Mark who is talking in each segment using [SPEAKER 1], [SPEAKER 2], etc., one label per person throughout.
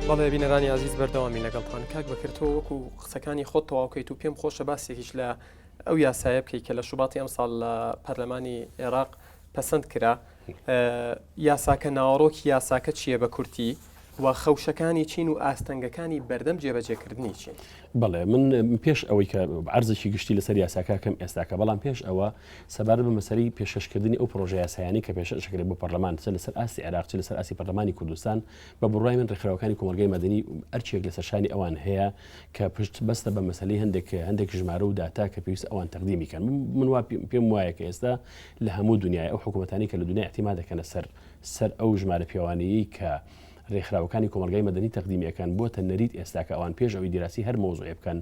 [SPEAKER 1] بەڵێ بینەرانی ئازیز بەردەوامی لەگەڵتان کاک بەکر تۆ وەکو قسەکانی خۆت تەواوکەیت و پێم خۆشە باسێکیش لە ئەو یاسایە بکەیت کە لە شوباتی ئەمساڵ لە پەرلەمانی عێراق پەسەند کرا یاساکە ناوەڕۆکی یاساکە چییە بە کورتی و خەوشەکانی چین و ئاستەنگەکانی بەردەم جێبەجێکردنی چین؟
[SPEAKER 2] بەڵێ من پێش ئەوەی کە عەرزێکی گشتی لەسەر یاساکە کەم ئێستاکە بەڵام پێش ئەوە سەبارەت بە مەسەلەی پێشکەشکردنی ئەو پرۆژە یاسایانەی کە پێشکەش ئەکرێت بۆ پەرلەمان چ لەسەر ئاستی عێراق چ لەسەر ئاستی پەرلەمانی کوردستان بە بڕوای من ڕێکخراوەکانی کۆمەڵگای مەدەنی ئەرکێک لەسەر شانی ئەوان هەیە کە پشت بەستە بە مەسەلەی هەندێک هەندێک ژمارە و داتا کە پێویست ئەوان تەقدیمی کەن من وا پێم وایە کە ئێستا لە هەموو دنیای ئەو حکوومەتانی کە لە دنیا اعتماد دەکەنە سەر سەر ئەو ژمارە پێوانەیەی کە رێکخراوەکانی کۆمەڵگای مەدەنی تەقدیمی ئەکەن بۆتە نەریت ئێستا کە ئەوان پێش ئەوەی دیراسی هەر مەوزوعێ بکەن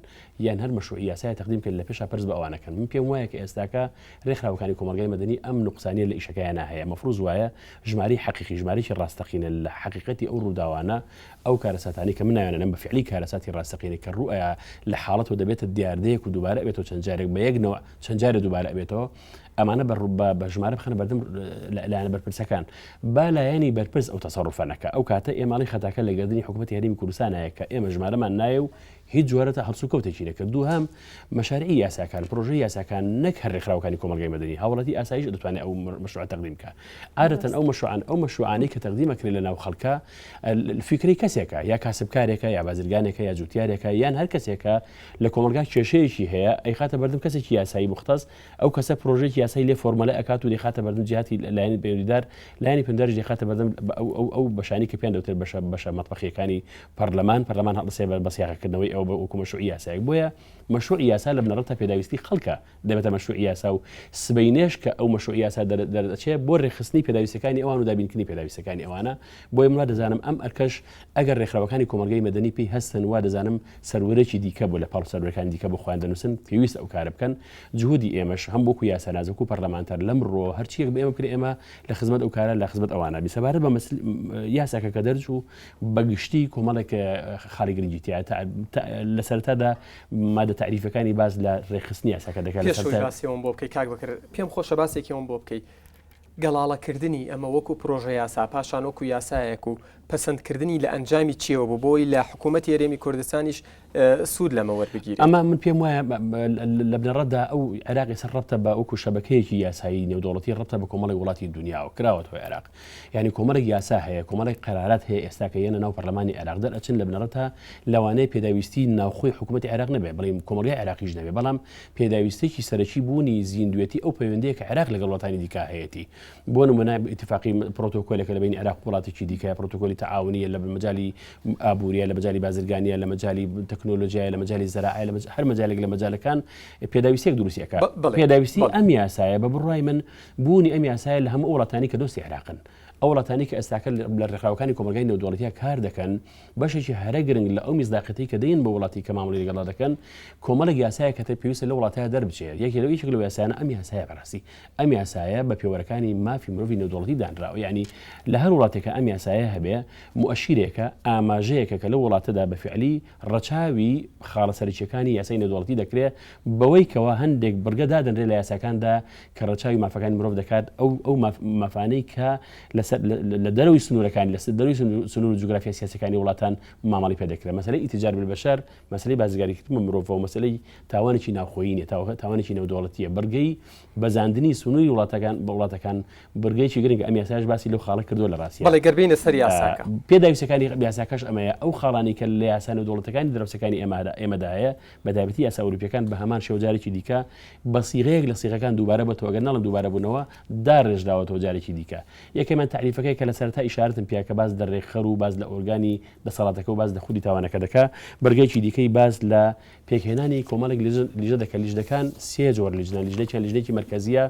[SPEAKER 2] یان هەر مەشروعی یاسایە تەقدیم بکەن لە پێشا پرس بە ئەوان ئەکەن من پێم وایە کە ئێستاکە رێکخراوەکانی کۆمەڵگای مەدەنی ئەم نوقسانیە لە ئیشەکەیانا هەیە مەفروز وایە ژمارەی حەقیقی ژمارەیەکی ڕاستەقینە لە حەقیقەتی ئەو ڕووداوانە ئەو کارەساتانەی کە من ناویان ئەنێم بە فعلی کارەساتی ڕاستەقینە کە ڕووئەیا لە حاڵەتەوە دەبێتە دیاردەیەک و دووبارە ئەبێتەوە چەند جارێک بە یەک نەوع چەند جارێ دووبارە ئەبێتەوە ئەمانە بە بە ژمارە بخەنە بەردەم لایەنە بەرپرسەکان با لایەنی بەرپرس ئەو تەسەڕوفە نەکا ئەو کاتە ئێماڵی خەتاکە لە گەردنی حکوومەتی هەرێمی کوردستانایە کە ئێمە ژمارەمان نایە و هیچ جۆرەتە هەڵسوکەوتێکی نەکرد دووهەم مەشارعی یاساکان پرۆژەی یاساکان نەک هەر ڕێکخراوەکانی کۆمەڵگای مەدەنی هاوڵاتی ئاسایش دەتوانێت ئەو مەشروع تەقدیم بکە عادەتەن ئەو مەشروعان ئەو مەشروعانەی کە تەقدیم ئەکرێت لە ناو خەڵکە فیکرەی کەسێکە یا کاسبکارێکە یا بازرگانێکە یا جوتیارێکە یان هەر کەسێکە لە کۆمەڵگا کێشەیەکی هەیە ئەیخاتە بەردەم کەسێکی یاسایی مختص ئەو کەسە پرۆژەیەکی یاسایی لێ فۆرمەلە ئەکات و دەیخاتە بەردەم جیهاتی لایەنی پەیوەندیدار، لایەنی پەیوەندیداریش دەیخاتە بەردەم ئەو ئەو ئەو بەشانەی کە پێیان دەوترێت بەشە بەشە مەتبەخییەکانی پەرلەمان، پەرلەمان هەڵدەسێ بە بە سیاغەکردنەوەی ئەوە بە وەکوو مەشرووعی یاسایەک. بۆیە مەشرووعی یاسا لە بنەڕەتدا پێداویستی خەڵکە دەبێتە مەشرووعی یاسا و سبەینێش کە ئەو مەشرووعی یاسا دەر دەردەچێ بۆ رێکخستنی پێداویستیەکانی ئەوان و دابینکردنی پێداویستیەکانی ئەوانە. بۆیە من وا دەزانم ئەم ئەرکەش ئەگەر رێکخراوەکانی کۆمەڵگەی مەدەنی پێی هەستن وا دەزانم سەروەرێکی دیکە بۆ لە پاڵ سەروەرەکانی دیکە بۆ خۆیان دەنووسن پێویستە ئەو کارە بکەن. جهودی ئێمەش هەم وەکو یاساناز وەکو پەرلەمانتار لەم ڕووەوە هەرچیەک بە ئێمە بکرێ ئێمە لە خزمەت ئەو کارە لە خزمەت ئەوانە بین. سەبارەت بە یاساکە کە دەرچوو بە گشتی کۆمەڵێک خاڵی گرنگی تیایە. لە سەرەتادا مادە تەعریفەکانی باس لە ڕێکخستنی یاساکە دەکات.
[SPEAKER 1] پێش ئەوەی باسی ئەوەم بۆ بکەی کاک بەکر پێم خۆشە باسێکی ئەوەم بۆ بکەی گەڵاڵەکردنی ئەمە وەکو پرۆژە یاسا پاشان وەکو یاسایەک و پەسەندکردنی لە ئەنجامی چیەوە بوو بۆی لە حکوومەتی هەرێمی کوردستانیش سوود لەمە وەربگیرێت؟
[SPEAKER 2] ئەمە من پێم وایە لە بنەڕەتدا ئەو عێراق ئێستا ڕەبتە بە وەکو شەبەکەیەکی یاسایی نێودەوڵەتی ڕەبتە بە کۆمەڵێک وڵاتی دنیاوە کراوەتەوە عێراق یعنی کۆمەڵێک یاسا هەیە کۆمەڵێک قەرارات هەیە ئێستا کە یەنە ناو پەرلەمانی عێراق دەرئەچن لە بنەڕەتا لەوانەیە پێداویستی ناوخۆی حکوومەتی عێراق نەبێ بڵێم کۆمەڵگای عێراقیش نەبێ بەڵام پێداویستێکی سەرەکی بوونی زیندوێتی ئەو پەیوەندەیە کە عێراق لەگەڵ وڵاتانی دیکە هەیەتی بۆ نمونە ئیتفاقی پرۆتۆکۆلێکە لە بەینی عێراق و وڵاتێکی دیکە پرۆتۆکۆلی تەعاونیە لە مەجالی ئابووریە لە مەجالی بازرگانیە لە مەجالی تەکنۆلۆژیایە لە مەجالی زەراعە لە هەر مەجالێک لە مەجالەکان پێداویستێک دروستی ئەکات پێداویستی ئەم یاسایە بە بڕوای من بوونی ئەم یاسایە لە هەموو وڵاتانی کە دۆستی عێراقن ئەو وڵاتانی کە ئێستاکە لە ڕێکخراوەکانی کۆمەڵگای نێودەوڵەتیە کار دەکەن بەشێکی هەرە گرنگ لە ئەو میسداقیەتەی کە دێن بۆ وڵاتی کە مامەڵەی لەگەڵدا دەکەن کۆمەڵێک یاسایە کە پێویستە لە وڵاتەیە دەربچێت یەکێ لەو یەکێک لەو یاسایانە ئەم یاسایە بەڕاستی ئەم یاسایە بە پێوەرەکانی مافی مرۆڤی نێودەوڵەتی دانراوە یعنی لە هەر وڵاتێکە ئەم یاسایە هەبێ موئەشیرێکە ئاماژەیەکە کە لەو وڵاتەدا بە فعلی ڕەچاوی خاڵە سەرەکییەکانی یاسای نێودەوڵەتی دەکرێ بەوەی کەوا هەندێک بڕگە دادەنرێ لە یاساکاندا کە ڕەچاوی مافەکانی مرۆڤ دەکات ئەو ئەو مافانەی کە لەسەر لە دەرەوەی سنوورەکانی لەسەر دەرەوەی سنوور و جوگرافیا سیاسەکانی وڵاتان مامەڵی پێ دەکرێت مەسەلەی ئیتجار بالبشر مەسەلەی بازرگانیکردن بە مرۆڤەوە مەسەلەی تاوانێکی ناوخۆیی نیە تاوانێکی نێودەوڵەتیە بڕگەی بەزاندنی سنووری وڵاتەکان بە وڵاتەکان بڕگەیەکی گرنگە ئەم یاسایش باسی لەو خاڵە کردووە لە ڕاستیا.
[SPEAKER 1] بەڵێ گەر بێینە سەر یاساکە.
[SPEAKER 2] پێداویستیەکانی یاساکەش ئەمەیە، ئەو خاڵانەی کە لە یاسا نێودەوڵەتیەکانی دراوسێکانی ئێمەدا ئێمەدا هەیە، بە تایبەتی یاسا ئەوروپیەکان بە هەمان شێوە جارێکی دیکە بە سیغەیەک لە سیغەکان دووبارە بۆتەوە گەر نەڵێم دووبارە بوونەوە داڕێژراوەتەوە جارێکی دیکە. یەکەمیان تەعریفەکەی کە لە سەرەتا ئیشارەتم پیا کە باس لە رێکخەر و باس لە ئۆرگانی دەسەڵاتەکە و باس لە خودی تاوانەکە دەکا، بڕگەیەکی دیکەی باس لە پێکهێنانی کۆمەڵێک لیژنە دەکەن، لیژنەکان سێ جۆر لیژنەن، لیژنەیەکیان لیژنەیەکی مەرکەزییە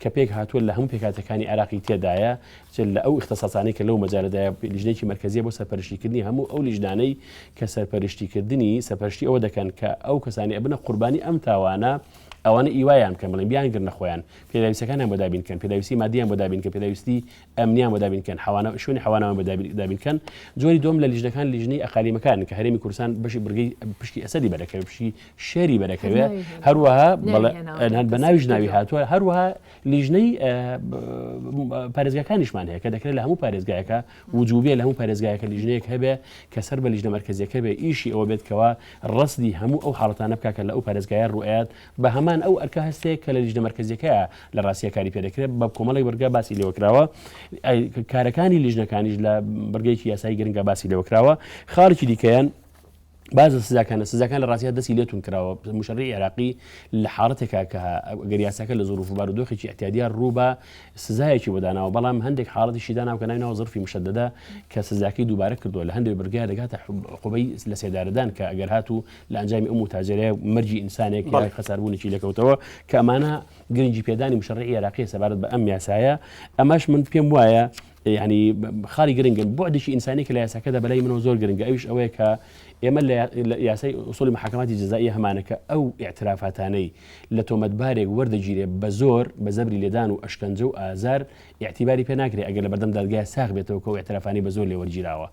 [SPEAKER 2] کە پێکهاتووە لە هەموو پێکهاتەکانی عێراقی تێدایە، چ لە ئەو ئیختساسانەی کە لەو مەجالەدایە، لیژنەیەکی مەرکەزییە بۆ سەرپەرشتیکردنی هەموو ئەو لیژنانەی کە سەرپەرشتیکردنی سەرپەرشتی ئەوە دەکەن کە ئەو کەسانەی ئەبنە قوربانی ئەم تاوانە. ئەوانە ئیوایان بکەن بڵێن بیانگرنە خۆیان پێداویستەکانیان بۆ دابین کەن پێداویستی مادیان بۆ دابین کەن پێداویستی ئەمنیان بۆ دابین کەن حەوانە شوێنی حەوانەوەیان بۆ دابین کەن جۆری دووەم لە لیژنەکان لیژنەی ئەقالیمەکان کە هەرێمی کوردستان بەشی بڕگەی پشکی ئەسەدی بەرەکەوێ پشکی شێری بەرەکەوێ هەروەها بە ناویش ناوی هاتووە هەروەها لیژنەی پارێزگاکانیشمان هەیە کە دەکرێت لە هەموو پارێزگایەکە وجوبیە لە هەموو پارێزگایەکە لیژنەیەک هەبێ کە سەر بە لیژنە مەرکەزیەکە بێ ئیشی ئەوە بێت کەوا ڕەسدی هەموو ئەو حاڵەتانە بکا کە لە ئەو پارێزگایە ڕوئەیات بە هەمان ئەو ئەرکە هەستێ کە لە لیژنە مەرکەزیەکەیە لە ڕاستیە کاری پێ دەکرێت بە کۆمەڵێک بڕگە باسی لێوە کراوە کارەکانی لیژنەکانیش لە بڕگەیەکی یاسایی گرنگە باسی لێوە کراوە خاڵێکی دیکەیان باز لە سزاکانە سزاکان لە ڕاستیا دەستی لێ توند کراوە مشەڕی عێراقی لە حاڵەتێکا کە گەر یاساکە لە زروف و بارودۆخێکی اعتیادیا ڕوو بە سزایەکی بۆ داناوە بەڵام هەندێک حاڵەتیشی داناوە کە ناوی ناوە زرفی مشەدەدە کە سزاکەی دووبارە کردووە لە هەندێک بڕگەیا دەگاتە عقوبەی لە سێدارەدان کە ئەگەر هاتوو لە ئەنجامی ئەو متاجەرەیە مەرگی ئینسانێک یا خەساربوونێکی لێکەوتەوە کە ئەمانە گرنگی پێدانی مشەڕی عێراقیە سەبارەت بە ئەم یاسایە ئەمەش من پێم وایە یانی خاڵی گرنگن بوعدێکی ئینسانی کە لە یاساکەدا بەلای منەوە زۆر گرنگە ئەویش ئەوەیە کە ئێمە لە یاسای ئوسولی محاکماتی جزائیە هەمانە کە ئەو ئیعترافاتانەی لە تۆمەتبارێک وەردەگیرێ بە زۆر بە زەبری لێدان و ئەشکەنجە و ئازار ئیعتیباری پێ ناکرێ ئەگەر لە بەردەم دادگای ساغ بێتەوە کە ئەو ئیعترافانەی بە زۆر لێ وەرگیراوە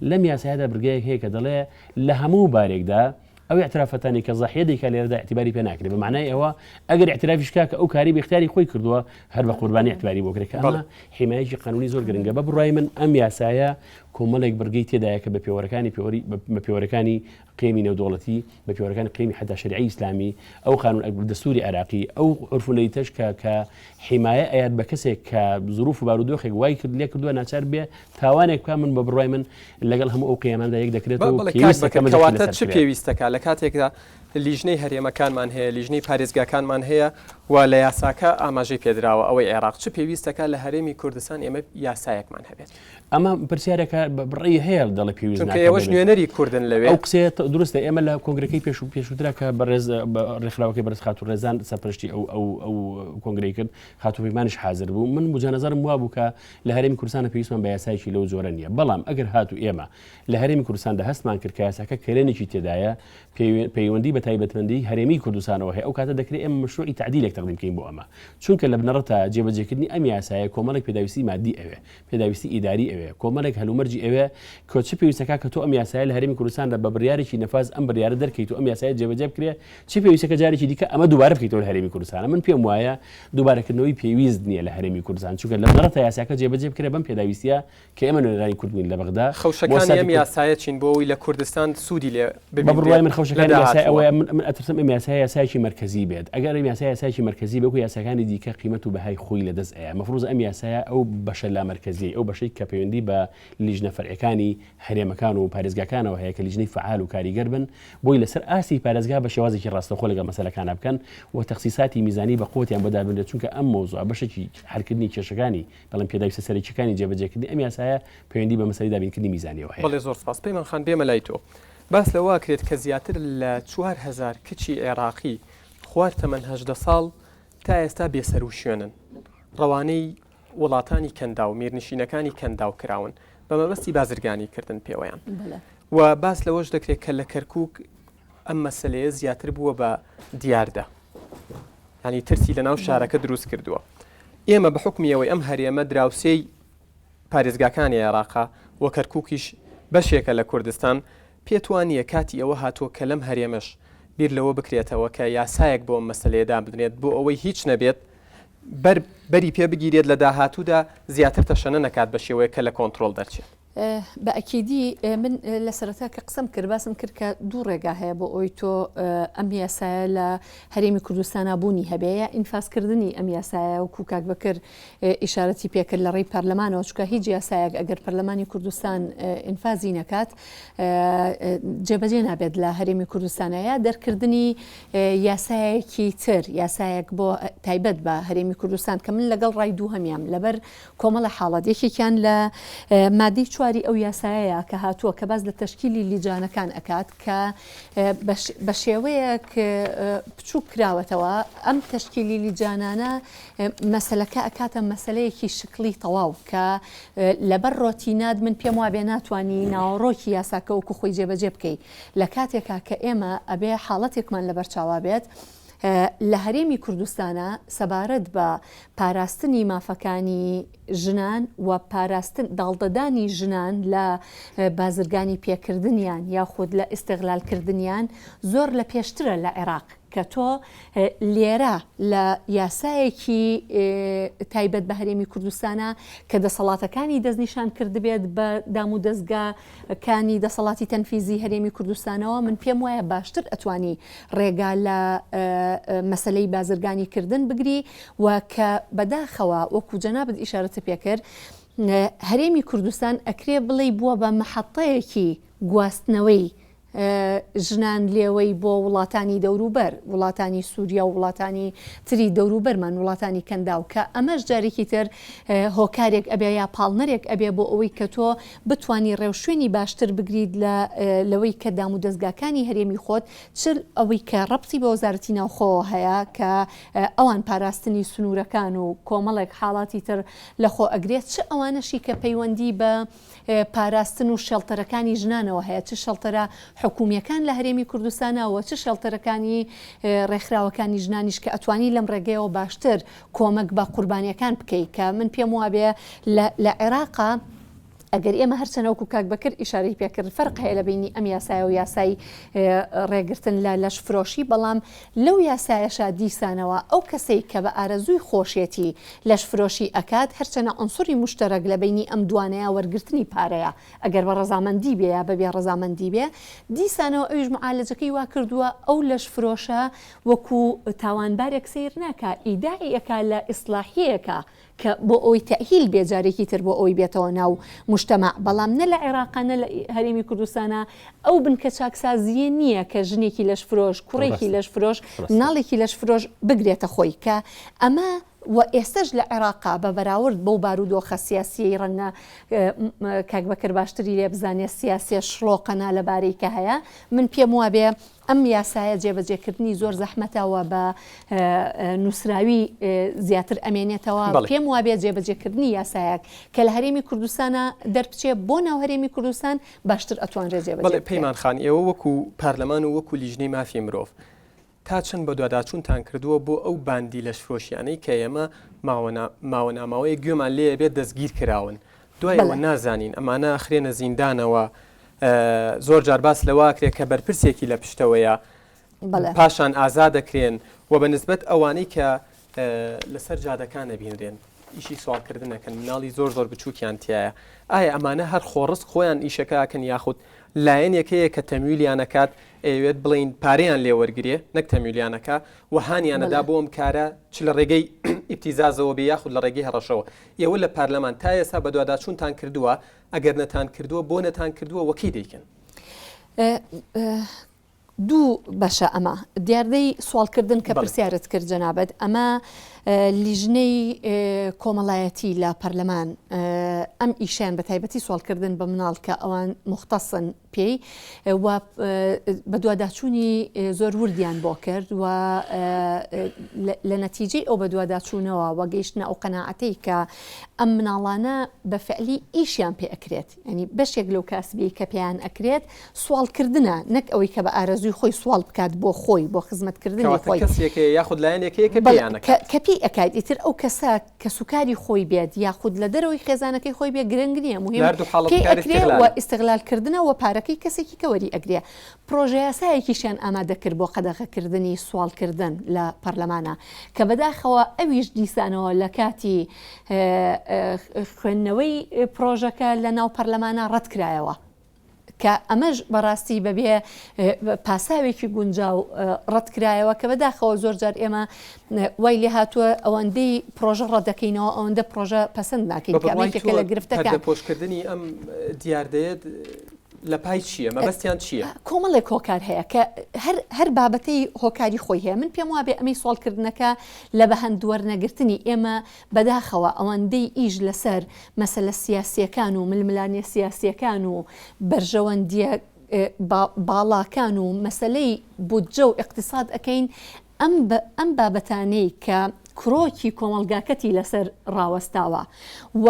[SPEAKER 2] لەم یاسایەدا بڕگەیەک هەیە کە دەڵێ لە هەموو بارێکدا ئەو ئیعترافاتانەی کە زەحیە دەیکا لێرەدا ئیعتیباری پێ ناکرێ بە مەعنای ئەوە ئەگەر ئیعترافیش کا کە ئەو کاری بە ئیختیاری خۆی کردووە هەر بە قوربانی ئیعتباری بۆ کرێ کە ئەمە حیمایەکی قانونی زۆر گرنگە بە بڕوای من ئەم یاسایە کۆمەڵێک بڕگەی تێدایە کە بە پێوەرەکانی پێوەری بە پێوەرەکانی قیمی نێودەوڵەتی بە پێوەرەکانی قیمی حەتا شەریعەی ئیسلامی ئەو قانون دەستوری عێراقی ئەو عورف و نەریتەش کە کە حیمایە ئەیات بە کەسێک کە زروف و بارودۆخێک وای کرد لێ کردووە ناچار بێ تاوانێک بکا من بە بڕوای من لەگەڵ هەموو ئەو قیاماندا یەک دەکرێتەوە و
[SPEAKER 1] بەڵێ کاک
[SPEAKER 2] پێویستە
[SPEAKER 1] بەکر
[SPEAKER 2] کە مەجلیسی
[SPEAKER 1] کەواتە
[SPEAKER 2] لەسەر
[SPEAKER 1] چ
[SPEAKER 2] بکرێت.
[SPEAKER 1] پێویستەکا لە کاتێکدا لیژنەی هەرێمەکانمان هەیە لیژنەی پارێزگاکانمان هەیە و لە یاساکە ئاماژەی پێدراوە ئەوەی عێراق چ پێویستەکا لە هەرێمی کوردستان ئێمە یاسایەکمان هەبێت؟
[SPEAKER 2] ئەمە پرسیارێکە بڕی هەیە دەڵێ پێویست
[SPEAKER 1] چونکە
[SPEAKER 2] ناکات
[SPEAKER 1] ئێوەش
[SPEAKER 2] دەبێت.
[SPEAKER 1] نوێنەری کوردن لەوێ.
[SPEAKER 2] ئەو قسەیە دروستە ئێمە لە کۆنگرەکەی پێشوو پێشووترا کە بەڕێز ڕێکخراوەکەی بەڕێز خاتوو ڕێزان سەرپەرشتی ئەو ئەو ئەو کۆنگرەی کرد خاتوو پەیمانیش حازر بوو من وجهە نەزەرم وابوو کە لە هەرێمی کوردستانە پێویستمان بە یاسایەکی لەو جۆرە نییە، بەڵام ئەگەر هاتوو ئێمە لە هەرێمی کوردستاندا هەستمان کرد کە یاساکە کەلێنێکی تێدایە پەیوەندی بە تایبەتمەندیی هەرێمیی کوردستانەوە هەیە ئەو کاتە دەکرێت ئێمە مەشروعی تەعدیلێک تەقدیم بکەین بۆ ئەمە چونکە لە بنەڕەتا جێبەجێکردنی ئەم یاسایە کۆمەڵێک پێداویستی مادی ئەوێ پێداویستی ئیداری ئەوێ کۆمەڵێک هەلومەرجی ئەوێ کە چ پێویستەکە کە تۆ ئەم یاسایە لە هەرێمی کوردستاندا بە بڕیارێکی نەفاز ئەم بڕیارە دەرکەیت و ئەم یاسایە جێبەجێ بکرێ چ پێویستەکە جارێکی دیکە ئەمە دووبارە بکەیتەوە لە هەرێمی کوردستان من پێم وایە دووبارەکردنەوەی پێویست نییە لە هەرێمی کوردستان، چونکە لە بنەڕەتا یاساکە جێبەجێ بکرێت بەم پێداویستییە کە ئێمە نوێنەرانی کورد بووین لە بەغدا بۆ
[SPEAKER 1] خەوشەکانی
[SPEAKER 2] ساتی
[SPEAKER 1] ئەم
[SPEAKER 2] کورد.
[SPEAKER 1] یاسایە چین بۆ ئەوەی لە کوردستان سوودی لێ
[SPEAKER 2] بە بڕوای
[SPEAKER 1] ببینرێت
[SPEAKER 2] من
[SPEAKER 1] لە
[SPEAKER 2] خەوشەکانی ئەم یاسایە
[SPEAKER 1] داهاتووە؟
[SPEAKER 2] ئەوەیە من من ئەترسم ئەم یاسایە یاسایەکی مەرکەزی بێت، ئەگەر ئەم یاسایە یاسایەکی مەرکەزی بێت وەکو یاساکانی دیکە قیمەت و بەهای خۆی لە دەست ئەیا، مەفروزە ئەم یاسایە ئەو بەشە لامەرکەزیەی ئەو بەشەی کە پەیوەندی بە لیژنە فەرعیەکانی هەرێمەکان و پارێزگاکانەوە هەیە کە لیژنەی فەعال و کاریگەر بن بۆی لەسەر ئاستی پارێزگا بە شێوازێکی ڕاستەوخۆ لەگەڵ مەسەلەکانا بکەن و تەخسیساتی میزانی بە قوتیان بۆ دابنرێت چونکە ئەم مەوزوعە بەشێکی حەلکردنی کێشەکانی بەڵێن پێداویستە سەرەکیەکانی جێبەجێکردنی ئەم یاسایە پەیوەندی بە مەسەلەی دابینکردنی میزانیەوە هەیە.
[SPEAKER 1] بەڵێ زۆر سپاس. پەیمان خان بێمە لای تۆ. باس لەوە ئەکرێت کە زیاتر لە 4000 کچی عێراقی خوار تەمەن 18 ساڵ تا ئێستا بێسەروشوێنن ڕەوانەی وڵاتانی کەنداو، میرنشینەکانی کەنداو کراون بە مەبەستی بازرگانی کردن پێوەیان و باس لەوەش دەکرێت کە لە کەرکک ئەم مەسلەیە زیاتر بووە بە دیاردە ینی ترسی لە ناو شارەکە دروست کردووە ئێمە بە حکمی ئەوەی ئەم هەرێمە دراوسێی پارێزگاکانی عێراقا و کەرککیش بەشێکە لە کوردستان پێت وا نییە کاتی ئەوە هاتووە کە لەم هەرێمەش بیر لەوە بکرێتەوە کە یاسایەک بۆ ئەم مەسەلەیە دابنرێت بۆ ئەوەی هیچ نەبێت بەر بەری پێ بگیرێت لە داهاتوودا زیاتر تەشەنە نەکات بە شێوەیەک کە لە کۆنترۆڵ دەرچێت؟
[SPEAKER 3] بە ئەکیدی من لە سەرەتا کە قسەم کرد باسم کرد کە دوو ڕێگا هەیە بۆ ئەوی تۆ ئەم یاسایە لە هەرێمی کوردستانا بوونی هەبێ یا ئینفازکردنی ئەم یاسایە وەکو کاک بەکر ئیشارەتی پێکرد لە ڕێی پەرلەمانەوە چونکە هیچ یاسایەک ئەگەر پەرلەمانی کوردستان ئینفازی نەکات جێبەجێ نابێت لە هەرێمی کوردستانە یا دەرکردنی یاسایەکی تر یاسایەک بۆ تایبەت بە هەرێمی کوردستان کە من لەگەڵ ڕای دووهەمیام لەبەر کۆمەڵە حاڵەت یەکێکیان لە مادەی چواری ئەو یاسایەیە کە هاتووە کە باس لە تەشکیلی لیجانەکان ئەکات کە بە شێوەیەک بچووک کراوەتەوە ئەم تەشکیلی لیجانانە مەسەلەکە ئەکاتە مەسەلەیەکی شکڵی تەواو کە لەبەر ڕۆتینات من پێم وابێ ناتوانی ناوەڕۆکی یاساکە وەکو خۆی جێبەجێ بکەی لە کاتێکا کە ئێمە ئەبێ حاڵەتێکمان لەبەر چاوا بێت. لە هەرێمی کوردستانا سەبارەت بە پاراستنی مافەکانی ژنان و پاراستن داڵدەدانی ژنان لە بازرگانی پێکردنیان یاخود لە ئیستغلال کردنیان زۆر لە پێشترە لە عێراق کە تۆ لێرە لە یاسایەکی تایبەت بە هەرێمی کوردستانە کە دەسەڵاتەکانی دەستنیشان کردبێت بە دامودەزگا کانی دەسەڵاتی تەنفیزی هەرێمی کوردستانەوە من پێم وایە باشتر ئەتوانی ڕێگا لە مەسەلەی بازرگانی کردن بگری و کە بەداخەوە وەکو جەنابت ئیشارەتت پێکرد هەرێمی کوردستان ئەکرێ بڵێی بووە بە مەحەتەیەکی گواستنەوەی ژنان لێوەی بۆ وڵاتانی دەوروبەر، وڵاتانی سووریا و وڵاتانی تری دەوروبەرمان، وڵاتانی کەنداو، کە ئەمەش جارێکی تر هۆکارێک ئەبێ یا پاڵنەرێک ئەبێ بۆ ئەوەی کە تۆ بتوانی ڕێوشوێنی باشتر بگریت لە لەوەی کە دامودەزگاکانی هەرێمی خۆت چ ئەوەی کە ڕەبتی بە وەزارەتی ناوخۆوە هەیە کە ئەوان پاراستنی سنوورەکان و کۆمەڵێک حاڵاتی تر لەخۆ ئەگرێت چ ئەوانەشی کە پەیوەندی بە پاراستن و شێڵتەرەکانی ژنانەوە هەیە، چ شێڵتەرە حکوومییەکان لە هەرێمی کوردستانا و چ شێڵتەرەکانی ڕێکخراوەکانی ژنانیش کە ئەتوانی لەم ڕێگەیەوە باشتر کۆمەک بە قوربانییەکان بکەی کە من پێم وابێ لە لە عێراقا ئەگەر ئێمە هەرچەنە وەکو کاک بەکر ئیشارەی پێکرد فەرق هەیە لە بەینی ئەم یاسایە و یاسای ڕێگرتن لە لەشفرۆشی بەڵام لەو یاسایەشا دیسانەوە ئەو کەسەی کە بە ئارەزووی خۆشێتی لەشفرۆشی ئەکات، هەرچەنە عونسوری موشتەرەک لە بەینی ئەم دوانەیا وەرگرتنی پارەیە ئەگەر بە ڕەزامەندی بێ یا بە بێ ڕەزامەندی بێ، دیسانەوە ئەویش معالەجەکەی وا کردووە ئەو لەشفرۆشە وەکو تاوانبارێک سەیر ناکا ئیداعی ئەکا لە ئیسلاحیەیەکا کە بۆ ئەوەی تەئهیل بێ جارێکی تر بۆ ئەوەی بێتەوە ناو موجتەمەع، بەڵام نە لە عێراقا نە لە هەرێمی کوردستانا ئەو بنکە چاکسازییە نییە کە ژنێکی لەشفرۆش، کوڕێکی لەشفرۆش، مناڵێکی لەشفرۆش بگرێتە خۆی کە ئەمە و ئێستەش لە عێراقا بە بەراورد بەو بارودۆخە سیاسییەی ڕەنگە کاک بەکر باشتری لێ بزانێ سیاسیە شڵۆقە نالەبارەی کە هەیە من پێم وابێ ئەم یاسایە جێبەجێکردنی زۆر زەحمەتە و بە نووسراوی زیاتر ئەمێنێتەوە، پێم وابێ جێبەجێکردنی یاسایەک کە لە هەرێمی کوردستانا دەربچێ بۆ ناو هەرێمی کوردستان باشتر ئەتوانرێ جێبەجێ
[SPEAKER 1] بکرێ. پەیمان خان، ئێوە وەکو پارلەمان و وەکو لیژنەی مافی مرۆڤ تا چەند بەدواداچوونتان کردووە بۆ ئەو باندی لەشفرۆشیانەی کە ئێمە ماوە ناماوەیەک گوێمان لێیە بێت دەستگیر کراون دوای ئەوە نازانین ئەمانە ئەخرێنە زیندانەوە زۆر جار باس لەوە ئەکرێت کە بەرپرسێکی لە پشتەوەیە پاشان ئازا دەکرێن و بە نسبەت ئەوانەی کە لەسەر جادەکان نەبینرێن ئیشی سواڵکردنەکەن مناڵی زۆر زۆر بچووکیان تایە ئایا ئەمانە هەر خۆڕسک خۆیان ئیشەکەکەن یاخود لایەنێک هەیە کە تەمویلیانەکات ئەیەوێت بڵین پارەیان لێوەرگێ نەک تەمویلیانەکە و هانیانەدا بۆ ئەم کارە چ لە ڕێگەی ئیبتیزازەوە بێ یاخود لە ڕێگەی هەڕەشەوە ئێوە لە پەرلەمان تا ئێستا بەدواداچوونتان کردووە ئەگەر نەتان کردووە بۆ نەتان کردووە وە کەی دەیکەن؟
[SPEAKER 3] دوو بەشە ئەمە دیاردەی سواڵکردن کە پرسیارت کرد جەنابت ئەمە لیژنەی کۆمەڵایەتی لە پەرلەمان ئەم ئیشیان بە تایبەتی سواڵکردن بە مناڵ کە ئەوان مختصن پێی و بەدواداچوونی زۆر وردیان بۆ کرد و لە نەتیجەی ئەو بەدواداچوونەوە و گەیشتنە ئەو قەناعەتەی کە ئەم مناڵانە بە فعلی ئیشیان پێ ئەکرێت ینی بەشێک لەو کاسبیەی کە پێیان ئەکرێت سواڵکردنە نەک ئەوەی کە بە ئارەزووی خۆی سواڵ بکات بۆ خۆی بۆ خزمەتکردنی خۆی
[SPEAKER 1] کەسێک یاخود لایەنێک هەیە کە پێیان ئەکات
[SPEAKER 3] کە پێی ئەکات ئیتر ئەو کەسە کەسوکاری خۆی بێت یاخود لە دەرەوەی خێزانەکەی خۆی بێت گرنگ نییە موهیم پێی ئەکرێ و ئیستغلال کردنە و پارەکەی کەسێکی کە وەری ئەگرێ. پرۆژەیاسایەکیشیان ئامادە کرد بۆ قەدەغەکردنی سواڵکردن لە پەرلەمانا کە بەداخەوە ئەویش دیسانەوە لە کاتی خوێندنەوەی پرۆژەکە لە ناو پەرلەمانا ڕەتکرایەوە. کە ئەمەش بەڕاستی بەبێ پاساوێکی گونجاو ڕەتکرایەوە کە بەداخەوە زۆر جار ئێمە وای لێ هاتووە ئەوەندەی پرۆژە ڕەتدەکەینەوە ئەوەندە پرۆژە پەسەند ناکەین کە ئەمە یەکێکە لە گرفتەکان.
[SPEAKER 1] پەردەپۆشکردنی ئەم دیاردەیە لە پای چییە؟ مەبەستیان چییە؟
[SPEAKER 3] کۆمەڵێک هۆکار هەیە کە هەر هەر بابەتەی هۆکاری خۆی هەیە من پێم وابێ ئەمەی سواڵکردنەکە لە بەهەند وەرنەگرتنی ئێمە بەداخەوە ئەوەندەی ئیش لەسەر مەسەلە سیاسییەکان و ململانێ سیاسییەکان و بەرژەوەندییە باڵاکان و مەسەلەی بودجە و ئیقتیساد ئەکەین، ئەم ئەم بابەتانەی کە کرۆکی کۆمەڵگاکەتی لەسەر ڕاوەستاوە و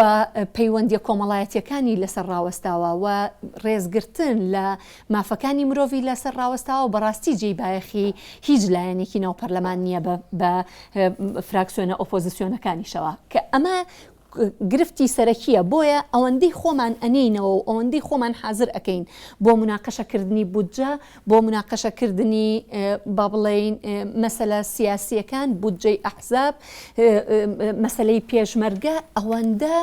[SPEAKER 3] پەیوەندیە کۆمەڵایەتیەکانی لەسەر ڕاوەستاوە و ڕێزگرتن لە مافەکانی مرۆڤی لەسەر ڕاوەستاوە بەڕاستی جێی بایەخی هیچ لایەنێکی ناو پەرلەمان نییە بە فراکسیۆنە ئۆپۆزیسیۆنەکانیشەوە کە ئەمە گرفتی سەرەکییە، بۆیە ئەوەندەی خۆمان ئەنێینەوە و ئەوەندەی خۆمان حازر ئەکەین بۆ موناقەشە کردنی بودجە، بۆ موناقەشە کردنی با بڵێین مەسەلە سیاسییەکان، بودجەی ئەحزاب، مەسەلەی پێشمەرگە، ئەوەندە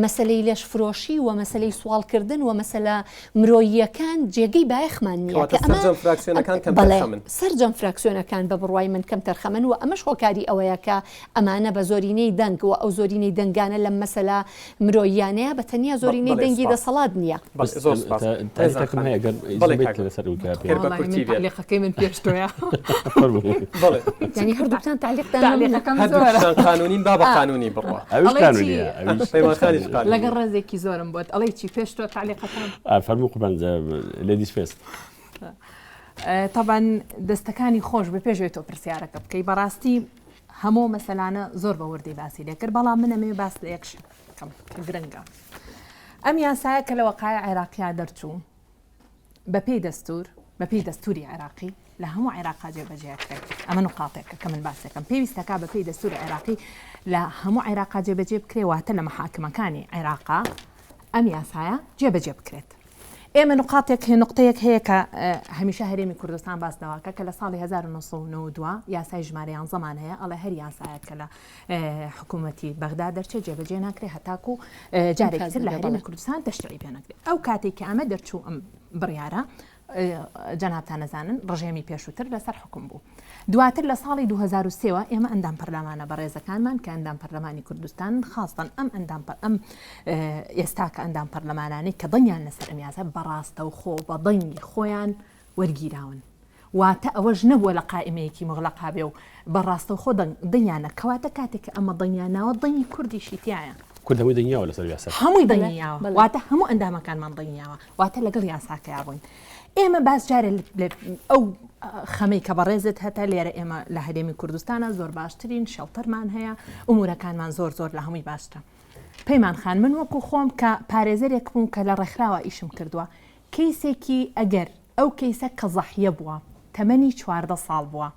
[SPEAKER 3] مەسەلەی لەشفرۆشی و مەسەلەی سواڵکردن و مەسەلە مرۆییەکان جێگەی بایەخمان نییە
[SPEAKER 1] کە ئەمە سەرجەم فراکسیۆنەکان کەمتەرخەمن.
[SPEAKER 3] سەرجەم فراکسیۆنەکان بە بڕوای من کەمتەرخەمن و ئەمەش هۆکاری ئەوەیە کە ئەمانە بە زۆرینەی دەنگ و ئەو زۆرینەی دەنگانە لەم مەسەلە مرۆییانەیە بە تەنیا زۆرینەی دەنگی دەسەڵات نییە.
[SPEAKER 1] زۆر سپاس.
[SPEAKER 2] تاریخێکم هەیە گەر
[SPEAKER 1] بەڵێ
[SPEAKER 2] ئیزن
[SPEAKER 1] کاک
[SPEAKER 2] بێت لەسەر ئەو کە
[SPEAKER 1] پێ بە
[SPEAKER 4] وەڵاهی
[SPEAKER 1] کورتی
[SPEAKER 4] من
[SPEAKER 1] بێت.
[SPEAKER 4] تەعلیقەکەی من پێش تۆیە.
[SPEAKER 2] فەرموو.
[SPEAKER 1] بەڵێ.
[SPEAKER 3] یانی هەردووکتان تەعلیقتان لە منە.
[SPEAKER 4] تەعلیقەکەم زۆرە.
[SPEAKER 1] هەردووکتان قانوونین با بە قانوونی بڕوا.
[SPEAKER 2] ئەویش
[SPEAKER 4] ئەڵێی چی؟
[SPEAKER 2] قانوونییە ئەویش
[SPEAKER 1] پەیمان خانیش قانوونییە.
[SPEAKER 4] لەگەڵ ڕێزێکی زۆرم بۆت ئەڵێی چی پێش تۆ تەعلیقەکەم؟
[SPEAKER 2] ئا فەرموو قوربان ladies first.
[SPEAKER 4] تەبعەن دەستەکانی خۆش بێ پێش ئەوەی تۆ پرسیارەکە بکەی بەڕاستی هەموو مەسەلانە زۆر بە وردی باسی لێکرد بەڵام من ئەمەوێ باس لە یەک شت بکەم کە گرنگە ئەم یاسایە کە لە وەقایع عێراقیا دەرچوو بەپێی دەستور بەپێی دەستوری عێراقی لە هەموو عێراقا جێبەجێ ئەکرێت ئەمە نقاطێکە کە من باسێکم پێویستەکە بەپێی دەستوری عێراقی لە هەموو عێراقا جێبەجێ بکرێ واتە لە محاکمەکانی عێراقا ئەم یاسایە جێبەجێ بکرێت ئێمە نوقاتێک هەیە نوقتەیەک هەیە کە هەمیشە هەرێمی کوردستان باس لەوەکە کە لە ساڵی 1992 یاسای ژمارە یانزەمان هەیە ئەڵێ هەر یاسایەک کە لە حکوومەتی بەغدا دەرچێت جێبەجێ ناکرێت هەتاکو جارێکی تر لە هەرێمی کوردستان تەشریعی پێ نەکرێت ئەو کاتێک کە ئەمە دەرچوو ئەم بڕیارە جەنابتان ئەزانن ڕژێمی پێشووتر لەسەر حوکم بوو. دواتر لە ساڵی 2003 وە ئێمە ئەندام پەرلەمانە بەڕێزەکانمان کە ئەندام پەرلەمانی کوردستانن خاستەن ئەم ئەندام ئەم ئێستا کە ئەندام پەرلەمانانەی کە دەنگیان لەسەر ئەم یاسا بەڕاستەوخۆ بە دەنگی خۆیان وەرگیراون واتە ئەوەش نەبووە لە قائیمەیەکی مغلەقا بێ و بە ڕاستەوخۆ دەنگ دەنگیانە کەواتە کاتێک کە ئەمە دەنگیان ناوە دەنگی کوردیشی تیایە.
[SPEAKER 2] کورد هەمووی دەنگی یاوە لەسەر یاساکە.
[SPEAKER 4] هەمووی دەنگی یاوە واتە هەموو ئەندامەکانمان دەنگی یاوە واتە لەگەڵ یاساکەیا بووین. ئێمە باس جارێ ئەو خەمەی کە بەڕێزت هەتە لێرە ئێمە لە هەرێمی کوردستانە زۆر باشترین شێڵتەرمان هەیە ئومورەکانمان زۆر زۆر لە هەمووی باشترە. پەیمان خان من وەکو خۆم کە پارێزەرێک بووم کە لە ڕێکخراوە ئیشم کردووە کەیسێکی ئەگەر ئەو کەیسە کە زەحیە بووە، تەمەنی 14 ساڵ بووە،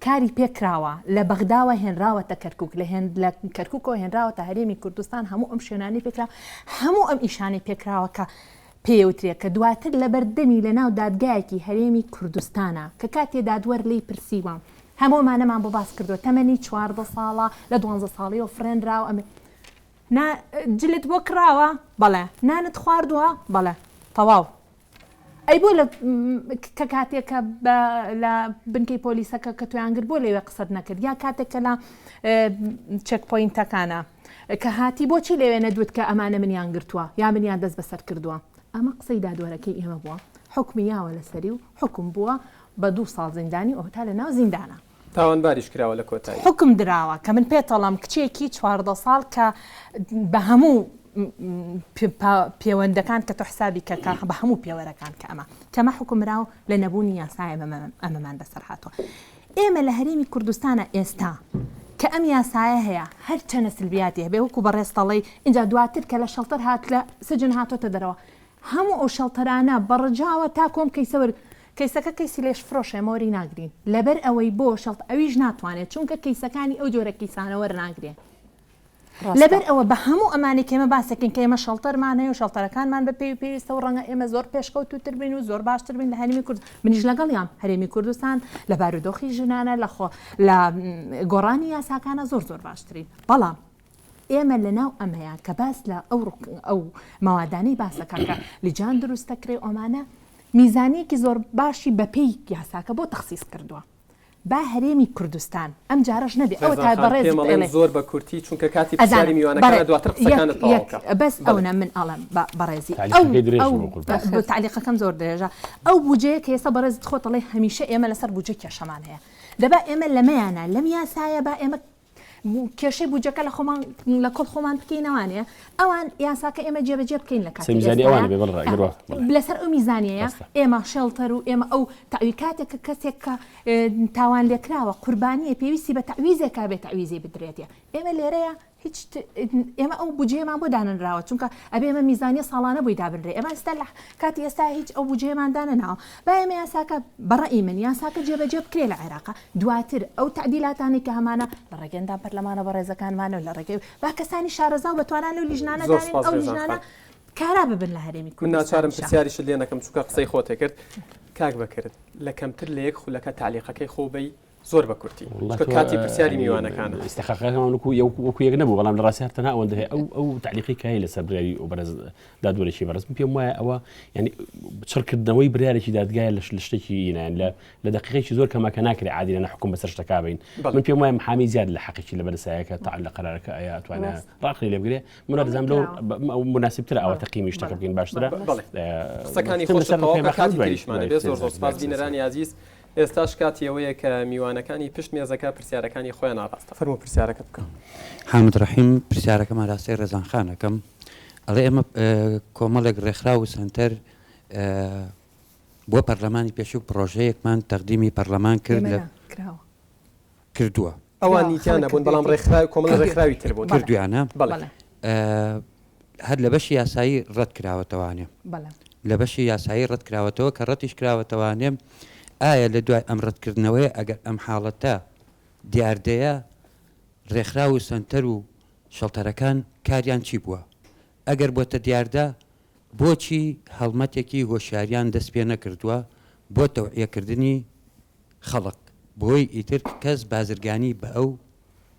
[SPEAKER 4] کاری پێکراوە، لە بەغداوە هێنراوەتە کەرکوک، لە هێن لە کەرکوکەوە هێنراوەتە هەرێمی کوردستان، هەموو ئەم شوێنانەی پێکراوە، هەموو ئەم ئیشانەی پێکراوە کە پێیەوترێ کە دواتر لەبەردەمی لەناو دادگایەکی هەرێمی کوردستانا کە کاتێ دادوەر لێی پرسیوە هەموو ئەمانەمان بۆ باس کردووە، تەمەنی 14 ساڵە، لە دوانزە ساڵیەوە فڕێنراوە، ئەمە نا جلت بۆ کڕاوە؟ بەڵێ. نانت خواردووە؟ بەڵێ. تەواو. ئەی بۆ لە کە کاتێک کە بە لە بنکەی پۆلیسەکە کە تۆیان گرت بۆ لەوێ قسەت نەکرد یا کاتێک کە لە checkpoint ەکانە کە هاتی بۆچی لەوێ نەدوت کە ئەمانە منیان گرتووە یا منیان دەست بەسەر کردووە ئەمە قسەی دادوەرەکەی ئێمە بووە حوکمی یاوە لەسەری و حوکم بووە بە دوو ساڵ زیندانی و تا لە ناو زیندانە.
[SPEAKER 1] تاوانباریش کراوە لە کۆتایی.
[SPEAKER 4] حوکم دراوە کە من پێتەڵم کچێکی 14 ساڵ کە بە هەموو پێوەندەکان کە تۆ حسابی کە کە بە هەموو پێوەرەکان کە ئەمە کەمە حکومراو لە نەبوونی یاسای ئەمەمان بەسەر هاتووە ئێمە لە هەرێمی کوردستانە ئێستا کە ئەم یاسایە هەیە هەرچەنە سلبیاتی هەبێ وەکو بەڕێزتەڵی اینجا دواتر کە لە shelter هات لە سجن هاتۆتە دەرەوە هەموو ئەو shelter انە بەڕجاوە تا کۆم کەیسە وەر کەیسەکە کەیسی لێش فرۆشە ئێمە وەری ناگرین لەبەر ئەوەی بۆ shelter ئەویش ناتوانێت چونکە کەیسەکانی ئەو جۆرە کەیسانە وەرناگرێ لەبەر ئەوە بە هەموو ئەمانەی کە ئێمە باسەکەین کە ئێمە shelter مان هەیە و shelter ەکانمان بە پێی پێویستە و ڕەنگە ئێمە زۆر پێشکەوتووتر بین و زۆر باشتر بین لە هەرێمی کورد منیش لەگەڵیان هەرێمی کوردستان لە بارودۆخی ژنانە لە خۆ لە گۆڕانی یاساکانە زۆر زۆر باشترین بەڵام ئێمە لەناو ئەمەیا کە باس لە ئەو ئەو مەوادانەی باسەکە کە لجان دروست دەکرێ و ئەمانە میزانیەکی زۆر باشی بەپێی یاساکە بۆ تەخسیس کردووە با هەرێمی کوردستان ئەم جارەش نەبێ ئەوە
[SPEAKER 1] ڕێزان
[SPEAKER 4] تا
[SPEAKER 1] خان
[SPEAKER 4] بەڕێزت
[SPEAKER 1] پێم ئەڵێن
[SPEAKER 4] ئەڵێ
[SPEAKER 1] زۆر بە کورتی چونکە کاتی پرسیاری
[SPEAKER 4] ئەزانم بەڕێ
[SPEAKER 1] میوانەکانە دواتر
[SPEAKER 4] یەک
[SPEAKER 1] قسەکانت تەواو
[SPEAKER 4] یەک
[SPEAKER 1] بکە
[SPEAKER 4] بەس
[SPEAKER 1] بەڵێ.
[SPEAKER 4] ئەونە من ئەڵێم بە بەڕێزی ئەو
[SPEAKER 2] تەعلیقەکەی درێژ
[SPEAKER 4] ئەو
[SPEAKER 2] بوو قوربان.
[SPEAKER 4] تەعلیقەکەم زۆر درێژە ئەو بوجەیە کە ئێستا بەڕێزت خۆت ئەڵێی هەمیشە ئێمە لەسەر بوجە کێشەمان هەیە دەبا ئێمە لەمەیانە لەم یاسایە با ئێمە. کێشەی بودجەکە لە خۆمان لە کۆڵ خۆمان بکەینەوانێ ئەوان یاساکە ئێمە جێبەجێ بکەین لە کاتی
[SPEAKER 2] میزانی ئەوان بێ بەڵێ ڕا
[SPEAKER 4] لەسەر ئەو میزانیەیە ئێمە shelter و ئێمە ئەو تەعوی کاتێک کە کەسێک کە تاوان لێکراوە قوربانیە پێویستی بە تەعویزێکا بێ تەعویزی بدرێتێ ئێمە لێرەیە هیچ ئێمە ئەو بودجەیەمان بۆ دانەنراوە چونکە ئەبێ ئێمە میزانیە ساڵانە بۆی دابنرێ ئێمە ئێستا لە کاتی ئێستا هیچ ئەو بودجەیەمان دانەناوە با ئێمە یاساکە بە ڕەئی من یاساکە جێبەجێ بکرێ لە عێراقا دواتر ئەو تەعدیلاتانەی کە هەمانە لە ڕێگەی ئەندام پەرلەمانە بەڕێزەکانمانەوە لە ڕێگەی با کەسانی شارەزا و بەتوانا لەو لیژنانە
[SPEAKER 1] زۆر
[SPEAKER 4] دانێن
[SPEAKER 1] سپاس
[SPEAKER 4] ئەو
[SPEAKER 1] ڕێزان
[SPEAKER 4] لیژنانە
[SPEAKER 1] خان.
[SPEAKER 4] کارا ببن لە هەرێمی
[SPEAKER 1] من
[SPEAKER 4] کوردستان
[SPEAKER 1] ناچارم
[SPEAKER 4] ان شاء
[SPEAKER 1] پرسیاریشت لێ نەکەم چونکە قسەی خۆتێ کرد کاک بەکر لە کەمتر لە یەک خولەکە تەعلیقەکەی خۆ بەی زۆر بە کورتی چونکە کاتی پرسیاری میوانەکانە.
[SPEAKER 2] ئیستیحقاقەکەمان وەکو وەکو یەک نەبوو بەڵام لە ڕاستی هەر تەنها ئەوەندە هەیە ئەو ئەو تەعلیقەی کە هەیە لەسەر بڕیاری ئەو بەڕێز دادوەرێکی بەڕێز من پێم وایە ئەوە یعنی چڕکردنەوەی بڕیارێکی دادگایە لە لە شتێکی ئینایان لە لە دەقیقێکی زۆر کەمە کە ناکرێ عادیلانە حکوم بەسەر شتەکە بین من پێم وایە محامی زیاد لە حەقێکی لە بەرسایەکە تاع لە قەرارەکە ئەیا توانە ڕاقلی لێ بگرێ من وابزانم لەو ئەو مناسبترە ئەوە تەقیمی شتەکە بکەین باشترە
[SPEAKER 1] قسەکانی خۆشت تەواو کاتی تریشمان دەبێت زۆر زۆر سپاس بینەرانی ئازیز ئێستاش کاتی ئەوەیە کە میوانەکانی پشت مێزەکە پرسیارەکانی خۆیان ئاڕاستە. فەرموو پرسیارەکەت بکە.
[SPEAKER 5] حامد ڕەحیم، پرسیارەکەم ئاراستەی ڕێزان خان ئەکەم، ئەڵێ ئێمە کۆمەڵێک ڕێکخراو و سەنتەر بۆ پەرلەمانی پێشوو پڕۆژەیەکمان تەقدیمی پەرلەمان کرد لە کردووە.
[SPEAKER 1] ئەوان تیا نەبوون بەڵام ڕێکخراوی کۆمەڵە ڕێکخراوی تر بوون.
[SPEAKER 5] کردویانە.
[SPEAKER 1] بەڵێ.
[SPEAKER 5] هەر لە بەشی یاسایی ڕەت کراوەتەوانێ. لە بەشی یاسایی ڕەت کراوەتەوە کە ڕەتیش کراوەتەوانێ ئایا لە دوای ئەم ڕەتکردنەوەیە ئەگەر ئەم حاڵەتە دیاردەیە ڕێکخراو و سەنتەر و شەڵتەرەکان کاریان چی بووە؟ ئەگەر بۆتە دیاردە بۆچی هەڵمەتێکی هۆشیاریان دەست پێ نەکردووە بۆ تەوعیەکردنی خەڵک بۆی ئیتر کەس بازرگانی بە ئەو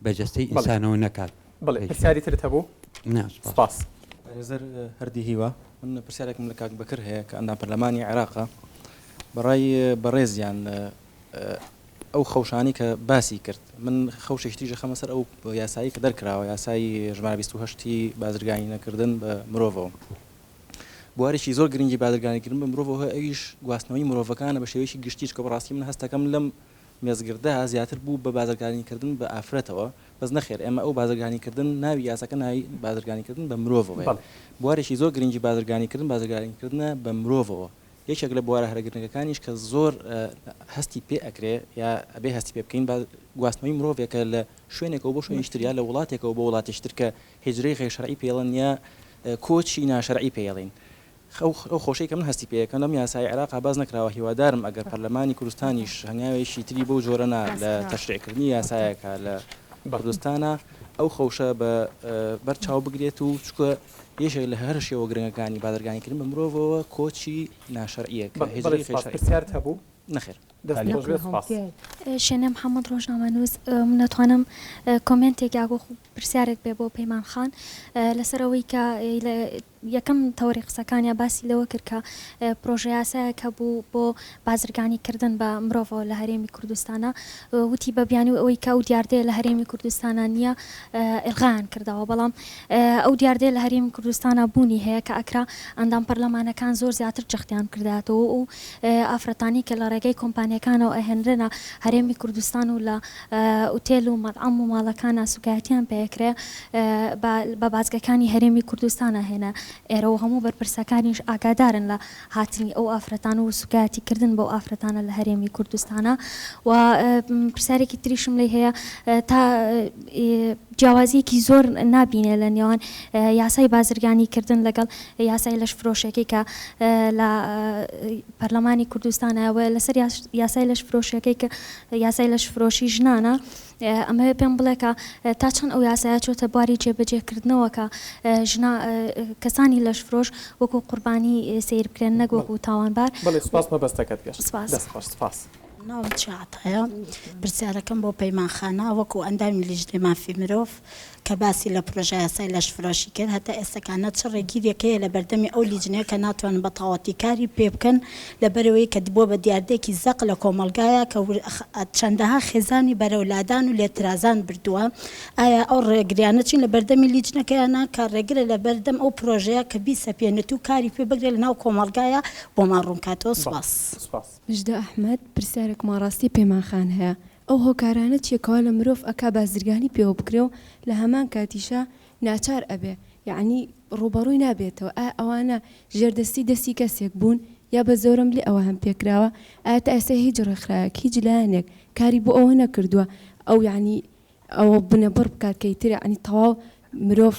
[SPEAKER 5] بە جەستەی
[SPEAKER 1] بەڵێ
[SPEAKER 5] ئینسانەوە نەکات.
[SPEAKER 1] بەڵێ پرسیاری ترت هەبوو؟
[SPEAKER 5] نا سوپاس.
[SPEAKER 1] سوپاس.
[SPEAKER 6] پارێزەر هەردی هیوا، من پرسیارێکم لە کاک بەکر هەیە کە ئەندام پەرلەمانی عێراقە، بەڕای بەڕێزیان ئەو خەوشانەی کە باسی کرد، من خەوشێکی تریش ئەخەمە سەر ئەو یاسایەی کە دەرکراوە، یاسای ژمارە 28 ی بازرگانی نەکردن بە مرۆڤەوە. بوارێکی زۆر گرنگی بازرگانیکردن بە مرۆڤەوە هەیە ئەویش گواستنەوەی مرۆڤەکانە بە شێوەیەکی گشتی چونکە بەڕاستی من هەستەکەم لەم مێزگردە زیاتر بوو بە بازرگانیکردن بە ئافرەتەوە بەس نەخێر ئێمە ئەو بازرگانیکردن ناوی یاساکە ناوی بازرگانیکردن بە مرۆڤەوەیە
[SPEAKER 1] بەڵێ.
[SPEAKER 6] بوارێکی زۆر گرنگی بازرگانیکردن بازرگانیکردنە بە مرۆڤەوە یەکێک لە بوارە هەرە گرنگەکانیش کە زۆر هەستی پێ ئەکرێ یا ئەبێ هەستی پێ بکەین گواستنەوەی مرۆڤێکە لە شوێنێکەوە بۆ شوێنیش تر یا لە وڵاتێکەوە بۆ وڵاتێکی تر کە هیجرەی غەیر شەرعی پێڵن یا کۆچی ناشەرعی پێیەڵین ئەو خۆشەی کە من هەستی پێیەکەم لەم یاسای عێراقا باس نەکراوە هیوادارم ئەگەر پەرلەمانی کوردستانیش هەنگاوێکی تری بەو جۆرە نا لە تەشریعکردنی یاسایەکە لە کوردستانە ئەو خەوشە بە بەر چاو بگرێت و چکە یەکێک لە هەر شێوە گرنگەکانی بازرگانیکردن بە مرۆڤەوە کۆچی ناشەرعیە کە هیجرەی غەیر شەرعی
[SPEAKER 1] پرسیارت هەبوو؟
[SPEAKER 6] نەخێر.
[SPEAKER 1] دەست خۆش بێت سوپاس.
[SPEAKER 7] شێنێ محەمەد ڕۆژنامەنووس من ئەتوانم کۆمێنتێک یا پرسیارێک بێ بۆ پەیمان خان لەسەر ئەوەی کە یەکەم تەوەری قسەکانیا باسی لەوە کرد کە پرۆژە یاسایەک هەبوو بۆ بازرگانی کردن بە مرۆڤەوە لە هەرێمی کوردستانە وتی بە بیانوی ئەوەی کە ئەو دیاردەیە لە هەرێمی کوردستانە نییە ئیلغایان کردەوە بەڵام ئەو دیاردەیە لە هەرێمی کوردستانە بوونی هەیە کە ئەکرا ئەندام پەرلەمانەکان زۆر زیاتر جەختیان کرداتەوە و ئافرەتانی کە لە ڕێگەی کۆمپانیەکانەوە ئەهێنرێنە هەرێمی کوردستان و لە ئوتێل و مەتعەم و ماڵەکانا سوکایەتیان پێ ئەکرێ بە بازگەکانی هەرێمی کوردستان ئەهێنە ئێرە و هەموو بەرپرسەکانیش ئاگادارن لە هاتنی ئەو ئافرەتان و سوکایەتی کردن بەو ئافرەتانە لە هەرێمی کوردستانا و پرسیارێکی تریشم لێی هەیە تا جیاوازیەکی زۆر نابینێ لە نێوان یاسای بازرگانی کردن لەگەڵ یاسای لەشفرۆشیەکەی کە لە پەرلەمانی کوردستانە و لەسەر یاسای لەشفرۆشیەکەی کە یاسای لەشفرۆشی ژنانە ئەمەوێ پێم بڵێ کە تا چەند ئەو یاسایە چۆتە بواری جێبەجێکردنەوە کە ژنا کەسانی لەشفرۆش وەکو قوربانی سەیر بکرێن نەک وەکو تاوانبار.
[SPEAKER 1] بەڵێ سوپاس مەبەستەکەت گەشت.
[SPEAKER 7] سوپاس.
[SPEAKER 1] دەست خۆش سوپاس.
[SPEAKER 8] ناوم چیا عەتایە، پرسیارەکەم بۆ پەیمان خانە، وەکو ئەندامی لیژنەی مافی مرۆڤ کە باسی لە پرۆژەیاسای لەشفرۆشی کرد، هەتا ئێستەکانە چ ڕێگیریەک هەیە لە بەردەمی ئەو لیجنەیە کە ناتوانن بە تەواوەتی کاری پێ بکەن، لەبەرئەوەی کە بووە بە دیاردەیەکی زەق لە کۆمەڵگایا کە چەندەها خێزانی بەرەو لادان و لێترازان بردووە، ئایا ئەو ڕێگریانە چین لە بەردەمی لیجنەکەیانە کە ڕێگرە لە بەردەم ئەو پرۆژەیە کە بیسەپێنێت و کاری پێ بکرێت لە ناو کۆمەڵگایا بۆمان ڕوونکاتەوە سوپاس.
[SPEAKER 1] سوپاس.
[SPEAKER 9] مژدە ئەحمەد، پرسیارێکم ئاڕاستەی پەیمان خان هەیە. ئەو هۆکارانە چیە کەوا لە مرۆڤ ئەکا بازرگانی پێوە بکرێ و لە هەمان کاتیشا ناچار ئەبێ یەعنی ڕووبەڕووی نابێتەوە ئایا ئەوانە ژێردەستی دەستی کەسێک بوون یا بە زۆرەملێ ئەوەیان پێکراوە ئایا تا ئێستا هیچ ڕێکخراوێک هیچ لایەنێک کاری بۆ ئەوە نەکردووە ئەو یەعنی ئەوە بنەبڕ بکات کە ئیتر یەعنی تەواو مرۆڤ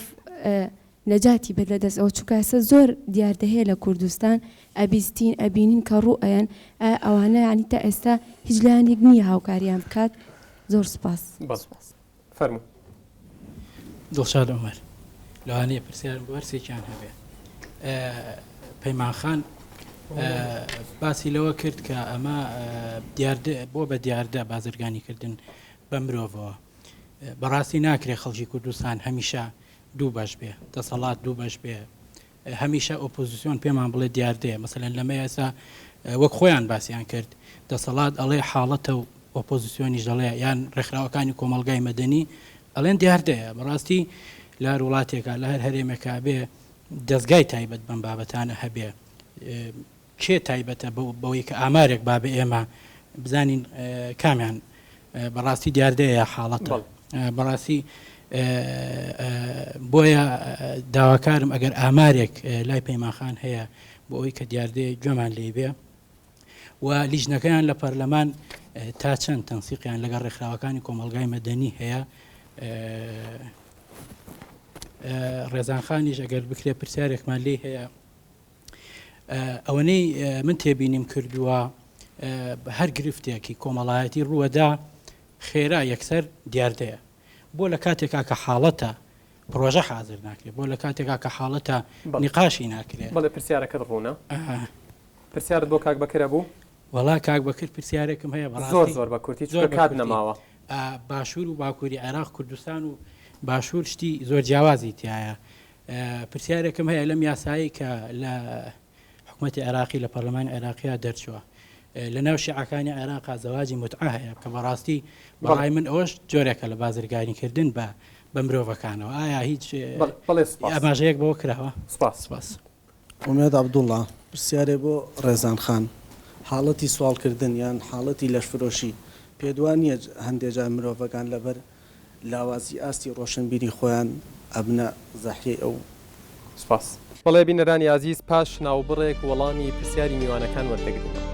[SPEAKER 9] نەجاتی بێت لە دەست ئەوە چونکە ئێستا زۆر دیاردە هەیە لە کوردستان ئەبیستین ئەبینین کە ڕوو ئەیەن ئایا ئەوانە یەعنی تا ئێستا هیچ لایەنێک نییە هاوکاریان بکات زۆر سوپاس.
[SPEAKER 1] بەڵێ فەرموو.
[SPEAKER 10] دڵشاد عومەر، لەوانەیە پرسیارم بۆ هەرسێکیان هەبێ. پەیمان خان باسی لەوە کرد کە ئەمە دیاردە بۆ بە دیاردە بازرگانیکردن بە مرۆڤەوە. بەڕاستی ناکرێ خەڵکی کوردستان هەمیشە دوو بەش بێ، دەسەڵات دوو بەش بێ، هەمیشە ئۆپۆزیسیۆن پێمان بڵێ دیاردەیە، مەسەلەن لەمە ئێستا وەک خۆیان باسیان کرد دەسەڵات ئەڵێ حاڵەتە و ئۆپۆزیسیۆنیش دەڵێ یان ڕێکخراوەکانی کۆمەڵگای مەدەنی ئەڵێن دیاردەیە. بەڕاستی لە هەر وڵاتێکا لە هەر هەرێمێکا بێ دەزگای تایبەت بەم بابەتانە هەبێ کێ تایبەتە بەوەی کە ئامارێک با بە ئێمە بزانین کامیان بەڕاستی دیاردەیە یا حاڵەتە بەڕاستی بۆیە داواکارم ئەگەر ئامارێک لای پەیمانخان هەیە بۆ ئەوی کە دیاردەیە گوێمان لێ بێ و لیژنەکەیان لە پەرلەمان تا چەند تەنسیقیان لەگەڵ ڕێکخراوەکانی کۆمەڵگای مەدەنی هەیە ڕێزان خانیش ئەگەر بکرێت پرسیارێکمان لی هەیە ئەوەنەی من تێبینیم کردووە هەر گرفتێکی کۆمەڵایەتی ڕووەدا خێرا یەکسەر دیاردەیە بۆ لە کاتێکا کە حاڵەتە پرۆژە حاضر ناکرێت بۆ لە کاتێکا کە حاڵەتە نقاشی ناکرێت
[SPEAKER 1] بەڵێ پرسیارەکەت ڕوونە پرسیارت بۆ کاک بەکر هەبوو؟
[SPEAKER 10] وەڵا کاک بەکر پرسیارێکم هەیە
[SPEAKER 1] بەڕاستی زۆر زۆر بە کورتی چونکە کات نەماوە.
[SPEAKER 10] باشوور و باکووری عێراق کوردستان و باشوور شتی زۆر جیاوازی تایە پرسیارێکم هەیە لەم یاسایەی کە لە حکومەتی عێراقی لە پەرلەمانی عێراقیا دەرچووە لە ناو شیعەکانی عێراقا زەواجی متعە هەیە کە بەڕاستی بەڕای من ئەوەش جۆرێکە لە بازرگانیکردن بە بە مرۆڤەکانەوە ئایا هیچ ئاماژەیەک بەوە کراوە؟
[SPEAKER 1] سپاس سپاس.
[SPEAKER 11] ئومێد عەبدوڵا، پرسیارێ بۆ ڕێزان خان، حاڵەتی سواڵکردن یان حاڵەتی لەشفرۆشی پێت وا نییە هەندێ جار مرۆڤەکان لەبەر لاوازی ئاستی ڕۆشنبیری خۆیان ئەبنە زەحیەی ئەو.
[SPEAKER 1] سپاس. بەڵێ بینەرانی ئازیز پاش ناوبڕێک وەڵامی پرسیاری میوانەکان وەردەگرینەوە.